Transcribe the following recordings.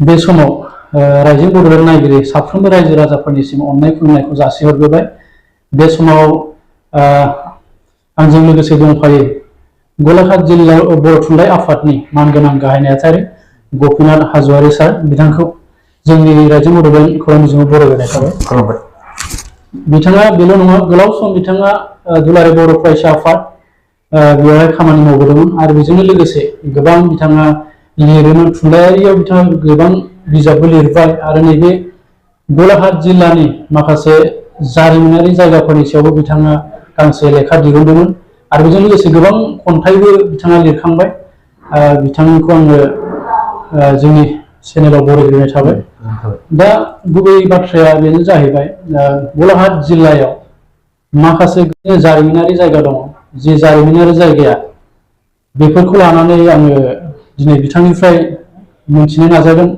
बे समाव रायजो बड'लेण्ड नायगिरि साफ्रोमबो रायजो राजाफोरनिसिम अननाय खुलुमनायखौ जासिहरग्रोबाय। बे समाव आंजों लोगोसे दंफायो गलाघाट जिल्ला बर' थुनलाइ आफादनि मानगोनां गाहाय नेहाथारि गपिनाथ हाज'वारि सार, बिथांखौ जोंनि रायजो बड'लेण्ड खौरां बिजोङाव बरायनाय थाबाय। बिथाङा बेल' नङा, गोलाव सम बिथाङा दुलाराय बर' फरायसा आफाद बेवहाय खामानि मावबोदोंमोन आरो बेजोंनो लोगोसे गोबां बिथाङा लिरोमोन। थुनलाइयारियाव बिथाङा गोबां बिजाबबो लिरबाय आरो नैबे गलाघाट जिल्लानि माखासे जारिमिनारि जायगाफोरनि सायावबो बिथाङा गांसे लेखा दिहुनदोंमोन आरो बेजों लोगोसे गोबां खन्थाइबो बिथाङा लिरखांबाय। बिथांखौ आङो जोंनि चेनेलाव बरायग्रोनाय थाबाय। दा गुबै बाथ्राया बेनो जाहैबाय, गलाघाट जिल्लायाव माखासे जारिमिनारि जायगा दङ। जि जारिमिनारि जायगाया बेफोरखौ लानानै आङो दिनै बिथांनिफ्राय मिथिनो नाजागोन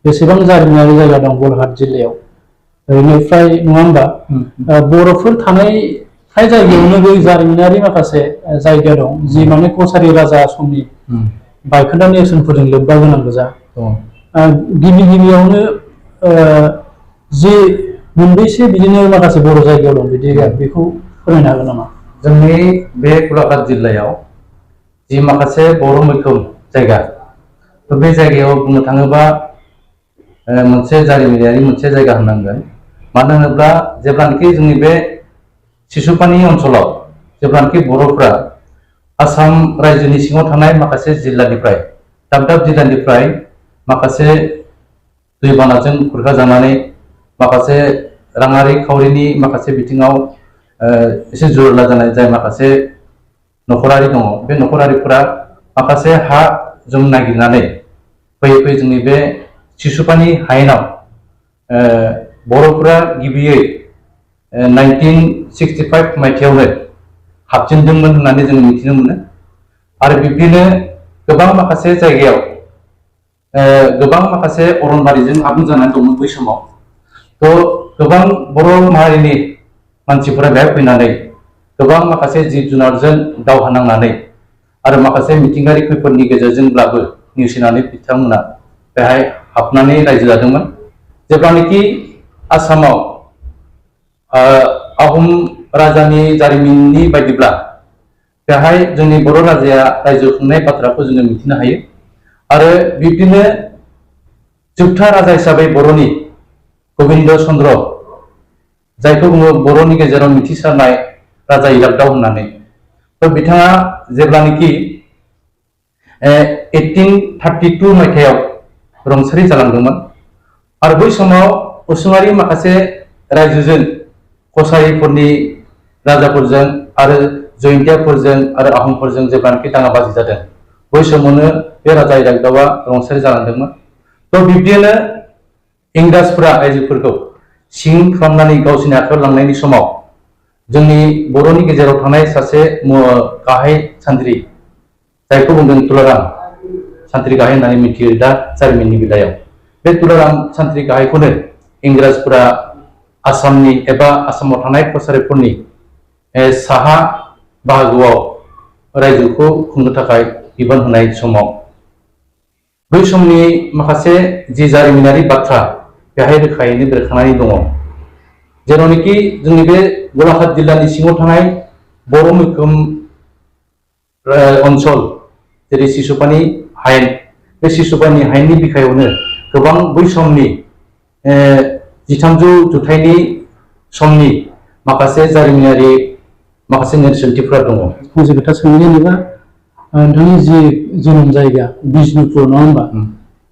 बेसेबां जारिमिनारि जायगा दं गलाघाट जिल्लायाव। ओरैनो फ्राय नङा होमबा बर'फोर थानाय फ्राय जायगायावनो बै जारिमिनारि माखासे जायगा दं, जि माने कसारि राजा समनि बायखोन्दा नेरसोनफोरजों लोब्बा गोनां गोजा। गिबि गिबियावनो जि मोनबेसे बिदिनो माखासे बर' जायगायाव दं बिदि बेखौ फोरमायनो हागोन नामा? जोंनि बे गलाघाट जिल्लायाव जि माखासे बर' मैखोम जायगा, बे जायगायाव बुंनो थाङोबा मोनसे जारिमिनारि मोनसे जायगा होननांगोन। मानो होनोब्ला जेब्लानाखि जोंनि बे सिसुपानि ओनसोलाव जेब्लानाखि बर'फ्रा आसाम रायजोनि सिङाव थानाय माखासे जिल्लानिफ्राय दाब दाब जिल्लानिफ्राय माखासे दैबानाजों खुरखाजानानै माखासे राङारि खावरिनि माखासे बिथिङाव एसे जुरुला जानाय जाय माखासे नखरारि दङ, बे नखरारिफोरा माखासे हा जों नागिरनानै फैयै फैयै जोंनि बे सिसुपानि हायेनाव बर'फोरा गिबियै 1965 मायथाइयावनो हाबजेनदोंमोन होननानै जों मिथिनो मोनो। आरो बिब्दिनो गोबां माखासे जायगायाव गोबां माखासे अरनबारिजों आबुं जानानै दंमोन बै समाव। गोबां बर' माहारिनि मानसिफोरा बेहाय फैनानै गोबां माखासे जिब जुनारजों दावहा नांनानै आरो माखासे मिथिंगायारि खैफोदनि गेजेरजोंब्लाबो नेवसिनानै बिथांमोना बेहाय हाबनानै रायजो जादोंमोन। जेब्लानाखि आसामाव आहम राजानि जारिमिननि बायदिब्ला बेहाय जोंनि बर' राजाया रायजो खुंनाय बाथ्राखौ जोङो मिथिनो हायो। आरो बिब्दिनो जोबथा राजा हिसाबै बर'नि गबिन्द चन्द्र, जायखौ बुङो बर'नि गेजेराव मिथिसारनाय राजा इरागदाव होननानै, बिथाङा जेब्लानाखि 1832 मायथाइयाव रुंसारि जालांदोंमोन। आरो बै समाव उसुङारि माखासे रायजोजों कसारिफोरनि राजाफोरजों आरो जयन्तियाफोरजों आरो आहमफोरजों जेब्लानाखि दाङाबाजि जादों, बै समावनो बे राजा इरागदावा रुंसारि जालांदोंमोन। बिब्दिनो इंराजफोरा रायजोफोरखौ सिं खालामनानै गावसोरनि आखायाव लांनायनि समाव जोंनि बर'नि गेजेराव थानाय सासे गाहाय सानथ्रि, जायखौ बुंदों तुलाराम सानथ्रि गाहाय होननानै मिथियो दा जारिमिननि बेलायाव। बे तुलाराम सानथ्रि गाहायखौनो इंराजफोरा आसामनि एबा आसामाव थानाय कसारिफोरनि साहा बाहागोआव रायजोखौ खुंनो थाखाय बिबान होनाय समाव बै समनि माखासे जि जारिमिनारि बाथ्रा बेहाय रोखायैनो बेरखांनानै दङ। जेरावनोखि जोंनि बे गलाघाट जिल्लानि सिङाव थानाय बर' मैखोम ओनसोल जेरै सिसुपानि हायेन, बे सिसुपानि हायेननि बिखायावनो गोबां बै समनि 1300 जुथाइनि समनि माखासे जारिमिनारि माखासे नेरसोनथिफोरा दङ। फंसे खोथा सोंनो, जेनेबा नोंथांनि जि जोनोम जायगा बिष्णुपुर नङा होमबा,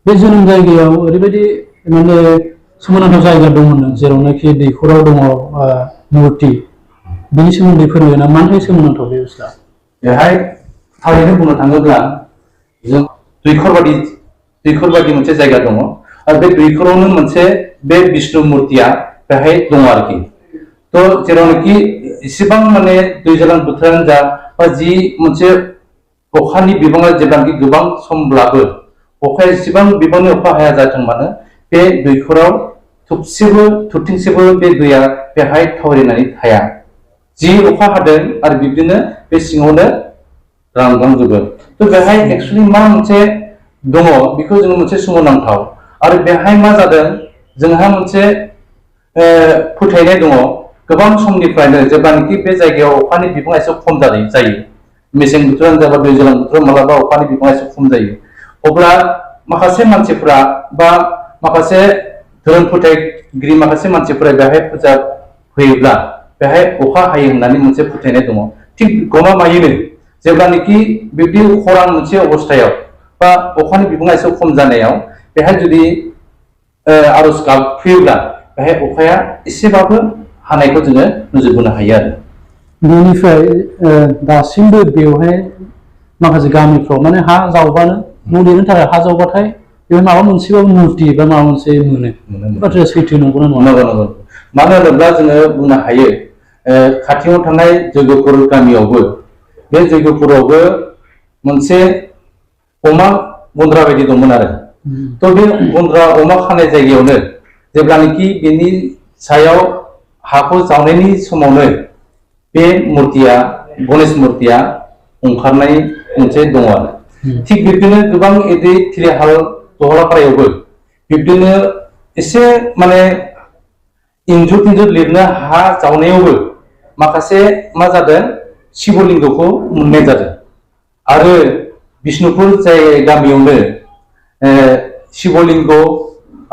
बे जोनोम जायगायाव ओरैबायदि माने सोमोनांथाव जायगा दंमोन जेरावनाखि दैखराव दङ मुर्ति, बेनि सोमोन्दै फोरमायना मानो थाखाय सोमोनांथाव बे बुस्थुआ? बेहाय थारैनो बुंनो थाङोब्ला जों दैखर बायदि मोनसे जायगा दङ आरो बे दैखरावनो मोनसे बे बिष्णु मुर्तिया बेहाय दङ आरोखि। जेरावनोखि इसेबां माने दैज्लां बोथोरानो जा बा जि मोनसे अखानि बिबाङा जेब्लानाखि गोबां समब्लाबो अखाया एसेबां बिबांनि अखा हाया जाथों मानो बे दैखराव थरथिंसेबो बे दैया बेहाय थावरिनानै थाया। जि अखा हादों आरो बिब्दिनो बे सिङावनो रानलांजोबो। बेहाय एक्सुवेलि मा मोनसे दङ बेखौ जोङो मोनसे सोमोनांथाव आरो बेहाय मा जादों जोंहा मोनसे फोथायनाय दङ गोबां समनिफ्रायनो जेब्लानोखि बे जायगायाव अखानि बिबाङा एसे खम जायो मेसें बोथोरानो जाबा दैज्लां बोथोराव मालाबा अखानि बिबाङा एसे खम जायो अब्ला माखासे मानसिफ्रा बा माखासे धोरोम फोथायगिरि माखासे मानसिफोरा बेहाय फुजा होयोब्ला बेहाय अखा हायो होननानै मोनसे फोथायनाय दङ थिग गमामायैनो जेब्लानोखि बिब्दि खरान मोनसे अबस्थायाव बा अखानि बिबाङा एसे खम जानायाव बेहाय जुदि आरज गाबफैयोब्ला बेहाय अखाया एसेबाबो हानायखौ जोङो नोजोर बोनो हायो आरो बेनिफ्राय दासिमबो बेवहाय माखासे गामिफ्राव माने हा जावबानो न' लिरनो थाखाय हा जावबाथाय बेवहाय माबा मोनसेबाबो मुर्ति बा माबा मोनसे मोनो बाथ्राया सैथो नंगौना नङा? नंगौ मानो होनोब्ला जोङो बुंनो हायो खाथियाव थानाय जयगपुर गामियावबो बे जयगपुरावबो मोनसे अमा गन्द्रा बायदि दंमोन आरो थ' बे गन्द्रा अमा खानाय जायगायावनो जेब्लानोखि बेनि सायाव हाखौ जावनायनि समावनो बे मुर्तिया गणेश मुर्तिया ओंखारनाय मोनसे दङ आरो थिग बिब्दिनो गोबां इदि थिलिहाल दहलापारायावबो बिब्दिनो एसे माने इन्जुर लिरनो हा जावनायावबो माखासे मा जादों शिवलिंगखौ मोननाय जादों आरो बिष्णुपुर जाय गामियावनो शिवलिंग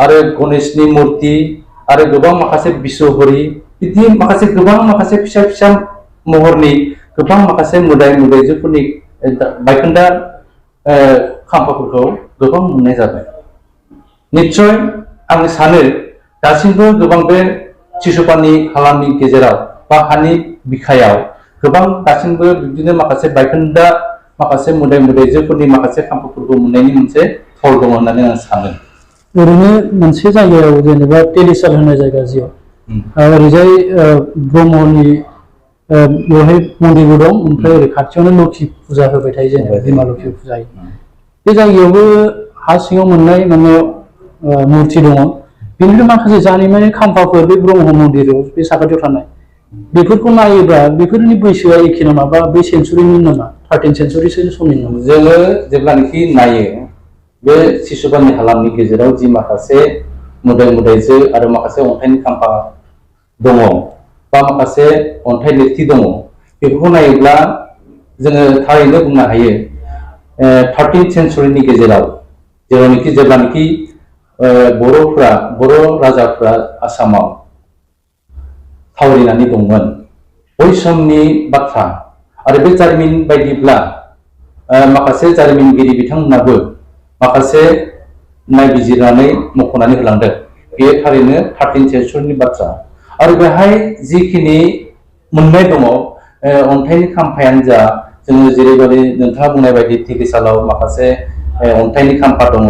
आरो गणेशनि मुर्ति आरो गोबां माखासे बिश्वहरि बिदि माखासे गोबां माखासे फिसा फिसा महरनि गोबां माखासे मोदाय मोदायजोफोरनि बायखोन्दा खाम्फाफोरखौ गोबां मोननाय जाबाय निस्सय आं सानो दासिमबो गोबां बे सिसुपानि हालामनि गेजेराव बा हानि बिखायाव गोबां दासिमबो बिदिनो माखासे बायखोन्दा माखासे मोदाय मोदायजोफोरनि माखासे खाम्फाफोरखौ मोननायनि मोनसे थल दङ होननानै आं सानो ओरैनो मोनसे जायगायाव जेनेबा टेलिसाल होननाय जायगा जियाव ओरैजाय ब्रह्मनि बेवहाय मन्दिरबो दं ओमफ्राय ओरै खाथियावनो लोखि फुजा होबाय थायो जेनेबा बिमा लोखि फुजा बे जायगायावबो हा सिङाव मोननाय माने मुर्ति दङ बेनिफ्राय माखासे जारिमिनारि खाम्फाफोर बे ब्रह्म मन्दिराव बे साखाथियाव थानाय बेफोरखौ नायोब्ला बेफोरनि बैसोआ एखे नामा बा बै सेन्सुरिनि नामा 13 सेन्सुरिसोनि समनि नामा जोङो जेब्लानोखि नायो बे सिसुपानि हालामनि गेजेराव जि माखासे मोदाय मोदायजो आरो माखासे अन्थाइनि खाम्फा दङ बा माखासे अन्थाइ लिरथि दङ बेफोरखौ नायोब्ला जोङो थारैनो बुंनो हायो 13 सेन्सुरिनि गेजेराव जेब्लानोखि बर' राजाफ्रा आसामाव थावरिनानै दंमोन बै समनि बाथ्रा आरो बे जारिमिन बायदिब्ला माखासे जारिमिनगिरि बिथांमोनाबो माखासे नायबिजिरनानै मख'नानै होलांदों बेयो थारैनो 13 सेन्सुरिनि बाथ्रा आरो बेहाय जिखिनि मोननाय दङ अन्थाइनि खाम्फायानो जा जोङो जेरैबायदि नोंथाङा बुंनाय बायदि टिकिसालाव माखासे अन्थाइनि खाम्फा दङ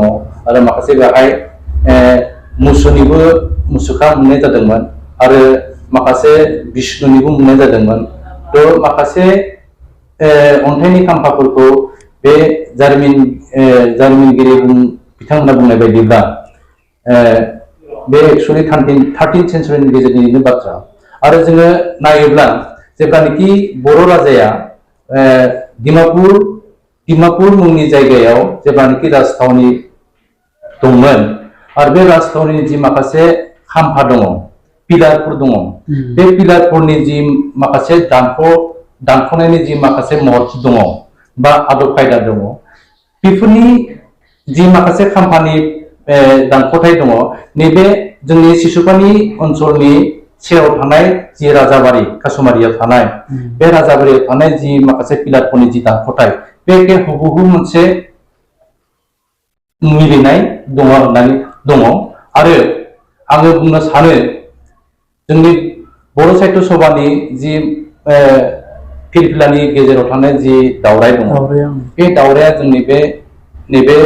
आरो माखासे बेहाय मुसुनिबो मुसुखा मोननाय जादोंमोन आरो माखासे बिष्णुनिबो मोननाय जादोंमोन थ' माखासे अन्थाइनि खाम्फाफोरखौ बे जारिमिनगिरि बिथांमोना बुंनाय बायदिब्ला बे एक्सुअलि 13 सेन्सुरिनि गेजेरनिनो बाथ्रा आरो जोङो नायोब्ला जेब्लानोखि बर' राजाया डिमापुर मुंनि जायगायाव जेब्लानोखि राजथावनि दंमोन आरो बे राजथावनिनि जि माखासे खाम्फा दङ पिलारफोर दङ बे पिलारफोरनि जि माखासे दानख'नायनि जि माखासे महरथि दङ बा आदब खायदा दङ बेफोरनि जि माखासे खाम्फानि दानख'थाय दङ नैबे जोंनि सिसुपानि ओनसोलनि सेराव थानाय जि राजाबारि कासुमारियाव थानाय बे राजाबारियाव थानाय जि माखासे पिलारफोरनि जि दानख'थाय बे हुबुहु मोनसे मिलिनाय दङ होननानै दङ आरो आङो बुंनो सानो जोंनि बर' साहित्य सभानि जि फिरफिलानि गेजेराव थानाय जि दावराय दङ बे दावराया जोंनि नैबे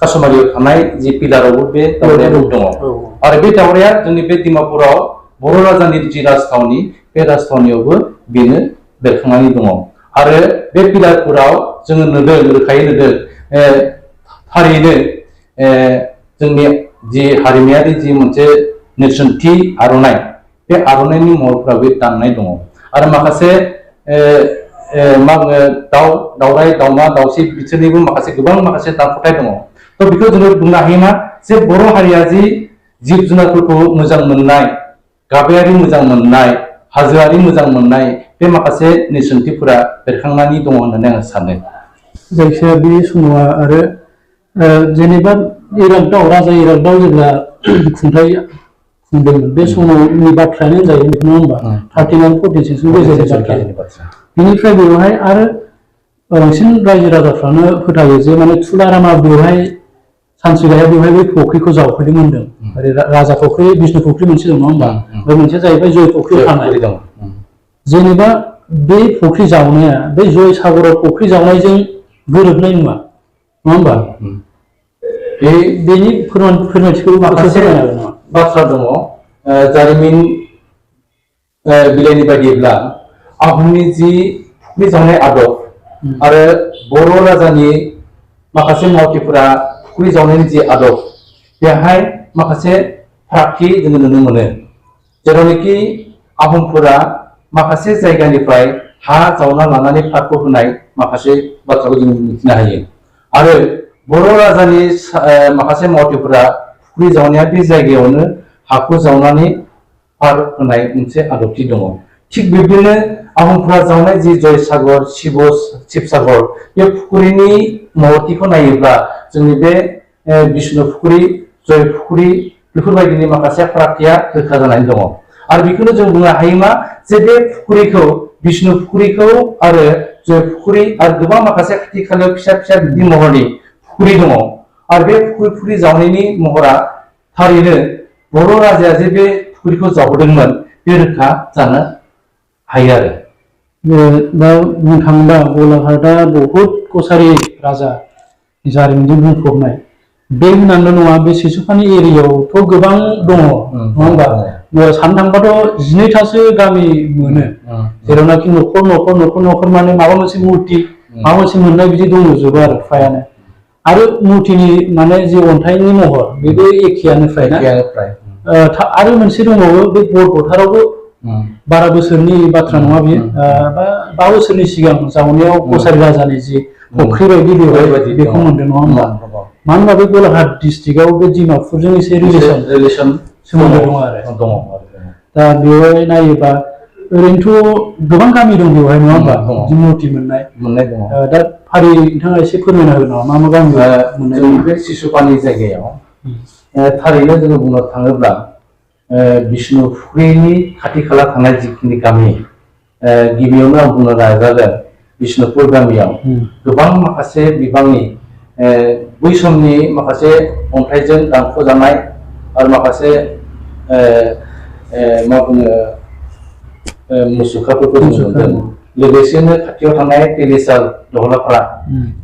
कासुमारियाव थानाय जि पिलारावबो बे दावरायाबो दङ आरो बे दावराया जोंनि बे डिमापुराव बर' राजानि जि राजथावनि बे राजथावनियावबो बेनो बेरखांनानै दङ आरो बे पिलारफोराव जोङो रोखायै नुदों थारैनो जोंनि जि हारिमायारि जि मोनसे नेरसोनथि आर'नाइ बे आर'नाइनि महरफ्राबो दाननाय दङ आरो माखासे मा बुङो दावराइ दावमा दावसि बिसोरनिबो माखासे गोबां माखासे दानख'थाय दङ थ' बेखौ जोङो बुंनो हायो मा जे बर' हारिया जि जिब जुनारफोरखौ मोजां मोननाय, गाबायारि मोजां मोननाय, हाजोआरि मोजां मोननाय बे माखासे नेरसोनथिफोरा बेरखांनानै दङ होननानै आं सानो। जायखिया बे समाव आरो जेनेबा इरागदाव राजा इरागदाव जेब्ला खुंथाइ खुंदोंमोन बे समावनि बाथ्रायानो जायो बेखौ नङा होमबा 39-46 गेजेरनि बाथ्रा। बिनिफ्राय बेवहाय आरो बांसिन रायजो राजाफ्रानो फोथायो जे माने तुलारामा बेवहाय सानसेखालि बेवहाय बे फुख्रिखौ जावफैदों होनदों। ओरै राजा फुख्रि, बिष्णु फुख्रि मोनसे दं नङा होमबा? बे मोनसेया जाहैबाय जय फुख्रि थानाय दं। जेनेबा बे फुख्रि जावनाया बे जय सागराव फुख्रि जावनायजों गोरोबनाय नङा होमबा? बेनि फोरमायथिखौ माखासे बाथ्रा दङ जारिमिन बिलाइनि बायदिब्ला आहमनि जि फुख्रि जावनाय आदब आरो बर' राजानि माखासे मावथिफोरा फुख्रि जावनायनि जि आदब बेहाय माखासे फारागथि जोङो नुनो मोनो। जेरावनोखि आहमफोरा माखासे जायगानिफ्राय हा जावना लानानै फारखौ होनाय माखासे बाथ्राखौ जों मिथिनो हायो आरो बर' राजानि माखासे मावथिफोरा फुख्रि जावनाया बे जायगायावनो हाखौ जावनानै फार होनाय मोनसे आदबथि दङ। थिग बिब्दिनो आहमफोरा जावनाय जि जयसागर, शिबसागर बे फुख्रिनि महरथिखौ नायोब्ला जोंनि बे बिष्णु फुख्रि, जय फुख्रि बेफोरबायदिनि माखासे फारागथिया रोखा जानानै दङ। आरो बेखौनो जों बुंनो हायो मा जे बे फुख्रिखौ बिष्णु फुख्रिखौ आरो जय फुख्रि आरो गोबां माखासे खाथि खालायाव फिसा फिसा बिदि महरनि फुख्रि दङ आरो बे फुख्रि जावनायनि महरा थारैनो बर' राजाया जे बे फुख्रिखौ जावदोंमोन बे रोखा जानो हायो आरो। दा बुंनो थाङोब्ला गलाघाटआ बहुद कसारि राजा जारिमिनजों बुंफबनाय। बे होननानैल' नङा, बे सिसुपानि एरियायावथ' गोबां दङ नङा होमबा? साननो थांबाथ' 12थासो गामि मोनो जेरावनाखि न'खर न'खर न'खर न'खर माने माबा मोनसे मुर्ति माबा मोनसे मोननाय बिदि दंजोबो आरो फ्रायानो। आरो मुर्तिनि माने जि अन्थाइनि महर बेबो एखेयानो फ्राय ना? आरो मोनसे दंबावो बे बरफथारावबो बारा बोसोरनि बाथ्रा नङा बियो, 5 बोसोरनि सिगां जावनायाव कसारि राजानि जि फुख्रि बायदि बेवहाय बेखौ मोनदों नङा होमबा? मानो होनबा बे गलाघाट डिस्ट्रिक्टआव बे डिमापुरजों एसे रिलेसन सोमोन्दो दङ आरो। दा बेवहाय नायोबा ओरैनोथ' गोबां गामि दं बेवहाय नङा होमबा? मुर्ति मोननाय दङ। दा फारि नोंथाङा एसे फोरमायना होगोन नामा मा मा गामि मोननाय? जोंनि बे सिसुपानि जायगायाव थारैनो जोङो बुंनो थाङोब्ला बिष्णु फुख्रिनि खाथि खाला थानाय जिखिनि गामि, गिबियावनो आं बुंनो नाजागोन बिष्णुपुर गामियाव गोबां माखासे बिबांनि बै समनि माखासे अन्थाइजों दानख'जानाय आरो माखासे मा बुङो मुसुखाफोरखौ जों मोनदों। लोगोसेनो खाथियाव थानाय तेलिसाल दहलाफारा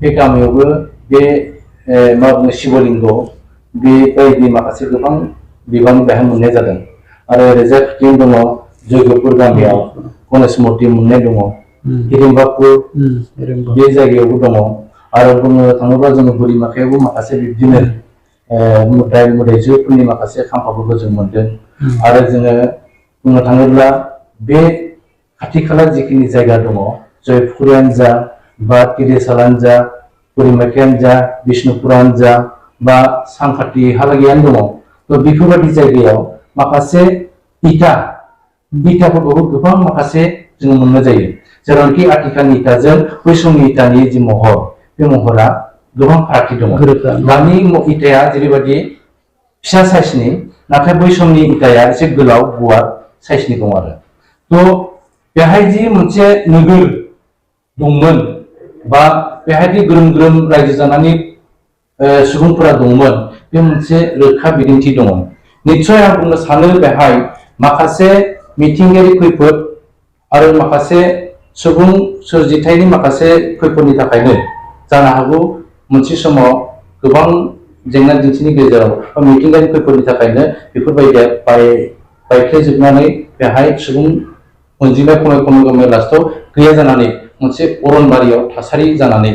बे गामियावबो बे मा बुङो शिबलिंग बेबायदि माखासे गोबां बिबांनि बेहाय मोननाय जादों। आरो ओरैजाय खाथियाव दङ जयगपुर गामियाव गणेश मुर्ति मोननाय दङ। हिरिम्बापुर बे जायगायावबो दङ। आरो बुंनो थाङोब्ला जोङो बोरिमाखायावबो माखासे बिब्दिनो मोदाय मोदायजोफोरनि माखासे खाम्फाफोरखौ जों मोनदों। आरो जोङो बुंनो थाङोब्ला बे खाथि खाला जिखिनि जायगा दङ, जयपुरानो जा बा तिलिसालानो जा, बोरिमाखायानो जा, बिष्णुपुरानो जा बा सांखातिहालागैयानो दङ। थ' बेफोरबायदि जायगायाव माखासे इटाफोरखौबो गोबां माखासे जोङो मोननाय जायो। जेरावनोखि आथिखालनि इटाजों बै समनि इटानि जि महर बे महरा गोबां फारागथि दङ। दानि इटाया जेरैबायदि फिसा साइजनि, नाथाय बै समनि इटाया एसे गोलाव गुवार साइजनि दं आरो। थ' बेहाय जि मोनसे नोगोर दंमोन बा बेहायदि ग्रोम ग्रोम रायजो जानानै सुबुंफोरा दंमोन, बे मोनसे रोखा बिदिन्थि दङ। निस्सय आं बुंनो सानो बेहाय माखासे मिथिंगायारि खैफोद आरो माखासे सुबुं सोरजिथायनि माखासे खैफोदनि थाखायनो जानो हागौ मोनसे समाव गोबां जेंना जेंसिनि गेजेराव मिथिंगायारि खैफोदनि थाखायनो बेफोरबायदिया बायफ्लेजोबनानै बेहाय सुबुं अनजिमा खमै लास्टआव गैया जानानै मोनसे अरनबारियाव थासारि जानानै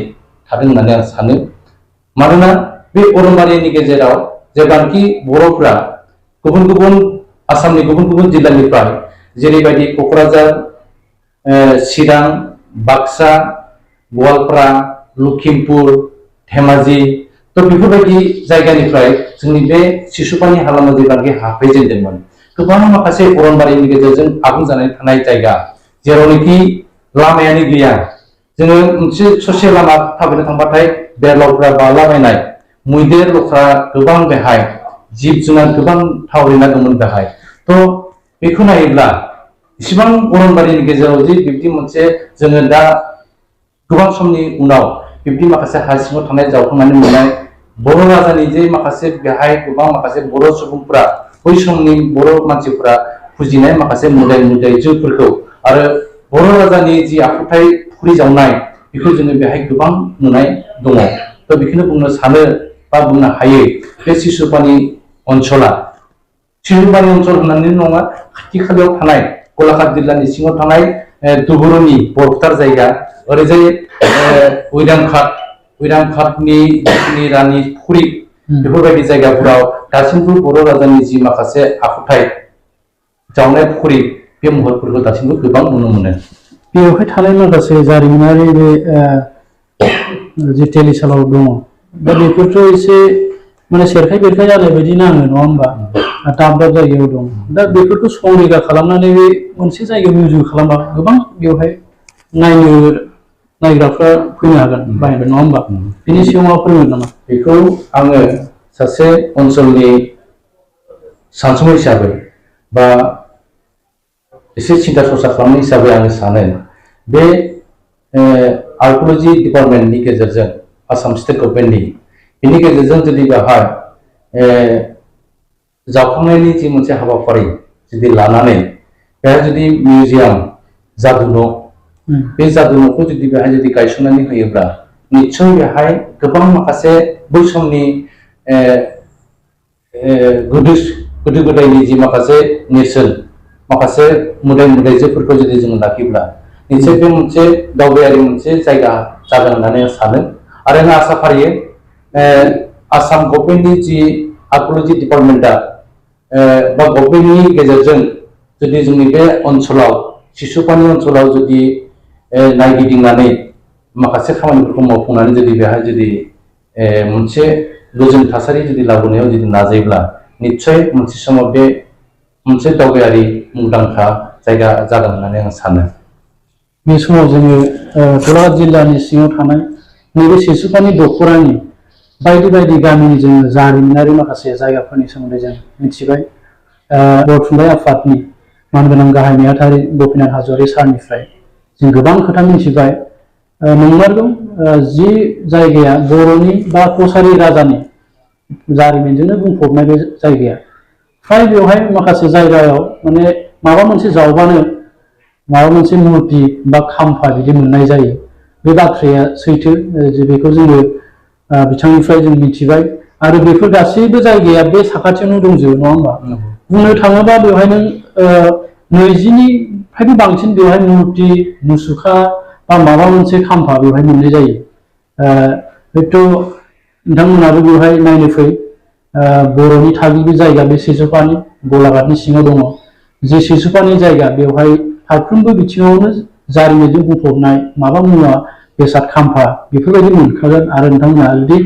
थादों होननानै आं सानो। मानोना बे अरनबारिनि गेजेराव जेब्लानोखि बर'फ्रा गुबुन गुबुन आसामनि गुबुन गुबुन जिल्लानिफ्राय जेरैबायदि क'क्राझार, चिरां, बाक्सा, गवालपारा, लखिमपुर, धेमाजि थ' बेफोरबायदि जायगानिफ्राय जोंनि बे सिसुपानि हालामा जेब्लानोखि हाबफैजेनदोंमोन गोबां माखासे अरनबारिनि गेजेरजों आबुं जानानै थानाय जायगा जेरावनोखि लामायानो गैया जोङो मोनसे ससे लामा थाबायनो थांबाथाय बेरलावफ्रा बालाबायनाय मैदेर लख्रा गोबां बेहाय जिब जुनार गोबां थावरिना दंमोन बेहाय थ' बेखौ नायोब्ला इसिबां अरनबारिनि गेजेराव जे बिब्दि मोनसे जोङो दा गोबां समनि उनाव बिब्दि माखासे हा सिङाव थानाय जावखांनानै मोननाय बर' राजानि जे माखासे बेहाय गोबां माखासे बर' सुबुंफोरा बै समनि बर' मानसिफोरा फुजिनाय माखासे मोदाय मोदायजोफोरखौ आरो बर' राजानि जि आखुथाय फुख्रि जावनाय बेखौ जोङो बेहाय गोबां नुनाय दङ थ' बेखौनो बुंनो सानो बा बुंनो हायो बे सिसुपानि ओनसोला सिसुपानि ओनसोल होननानै नङा खाथि खालायाव थानाय गलाघाट जिल्लानि सिङाव थानाय दुबुरुनि बरफदार जायगा ओरैजाय उइरांघाटनि रानि फुख्रि बेफोरबायदि जायगाफोराव दासिमबो बर' राजानि जि माखासे आखुथाय जावनाय फुख्रि बे महरफोरखौ दासिमबो गोबां नुनो मोनो बेवहाय थानाय माखासे जारिमिनारि बे जि टेलिसालाव दङ दा बेफोरथ' एसे माने सेरखाय बेरखाय जानाय बायदि नाङो नङा होमबा दाब दाब जायगायाव दं दा बेफोरखौ संरैखा खालामनानै बे मोनसे जायगायाव मिउजियाम खालामबा गोबां बेवहाय नायग्राफ्रा फैनो हागोन बायगोन नङा होमबा बेनि सिगाङाव मा फोरमायगोन नामा बेखौ आङो सासे ओनसोलनि सानसुमै हिसाबै बा एसे सिन्था सरसा खालामनाय हिसाबै आङो सानो बे आर्किअलजि डिपार्टमेन्टनि गेजेरजों आसाम स्टेट गभर्नमेन्टनि बेनि गेजेरजों जुदि बेवहाय जावखांनायनि जि मोनसे हाबाफारि जुदि लानानै बेहाय जुदि मिउजियाम जादु न' बे जादु न'खौ जुदि बेहाय जुदि गायसननानै होयोब्ला निस्सय बेहाय गोबां माखासे बै समनि गोदो गोदायनि जि माखासे नेरसोन माखासे मोदाय मोदायजोफोरखौ जुदि जोङो लाखिब्ला निस्सय बे मोनसे दावबायारि मोनसे जायगा जागोन होननानै आं सानो आरो आं आसा फारियो आसाम गभर्नमेन्टनि जि आर्किअलजि डिपार्टमेन्टआ बा गभर्नमेन्टनि गेजेरजों जुदि जोंनि बे ओनसोलाव सिसुपानि ओनसोलाव जुदि नायगिदिंनानै माखासे खामानिफोरखौ मावफुंनानै जुदि बेहाय जुदि मोनसे गोजोन थासारि जुदि लाबोनायाव जुदि नाजायोब्ला निस्सय मोनसे समाव बे मोनसे दावबायारि मुंदांखा जायगा जागोन होननानै आं सानो बे समाव जोङो गलाघाट जिल्लानि सिङाव थानाय नैबे सिसुपानि दख'रानि बायदि बायदि गामिनि जोङो जारिमिनारि माखासे जायगाफोरनि सोमोन्दै जों मिथिबाय बर' थुनलाइ आफादनि मानगोनां गाहाय नेहाथारि गपिनाथ हाज'वारि सारनिफ्राय जों गोबां खोथा मिथिबाय नंमारगौ जि जायगाया बर'नि बा कसारि राजानि जारिमिनजोंनो बुंफबनाय बे जायगाया फ्राय बेवहाय माखासे जायगायाव माने माबा मोनसे जावबानो माबा मोनसे मुर्ति बा खाम्फा बिदि मोननाय जायो बे बाथ्राया सैथो बेखौ जोङो बिथांनिफ्राय जों मिथिबाय आरो बेफोर गासैबो जायगाया बे साखाथियावनो दंजोबो नङा होमबा बुंनो थाङोबा बेवहाय नों 20निफ्रायबो बांसिन बेवहाय मुर्ति मुसुखा बा माबा मोनसे खाम्फा बेवहाय मोननाय जायो हयथ' नोंथांमोनाबो बेवहाय नायनो फै बर'नि थागिबि जायगा बे सिसुपानि गलाघाटनि सिङाव दङ जे सिसुपानि जायगा बेवहाय फारफ्रोमबो बिथिङावनो जारिमिनजों बुंफबनाय माबा मुवा बेसाद खाम्फा बेफोरबायदि मोनखागोन आरो नोंथांमोना जुदि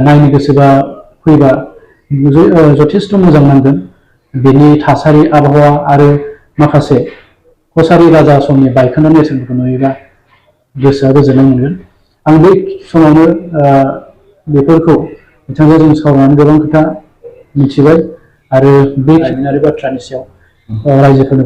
नायनो गोसोबा फैबा जथेस्थ' मोजां नांगोन बेनि थासारि आबहावा आरो माखासे कसारि राजा समनि बायखोन्दा नेरसोनफोरखौ नुयोबा गोसोआ गोजोननाय मोनगोन आं बै समावनो बेफोरखौ बिथांजों जों सावरायनानै गोबां खोथा मिथिबाय आरो बे जारिमिनारि बाथ्रानि सायाव रायजोफोरनो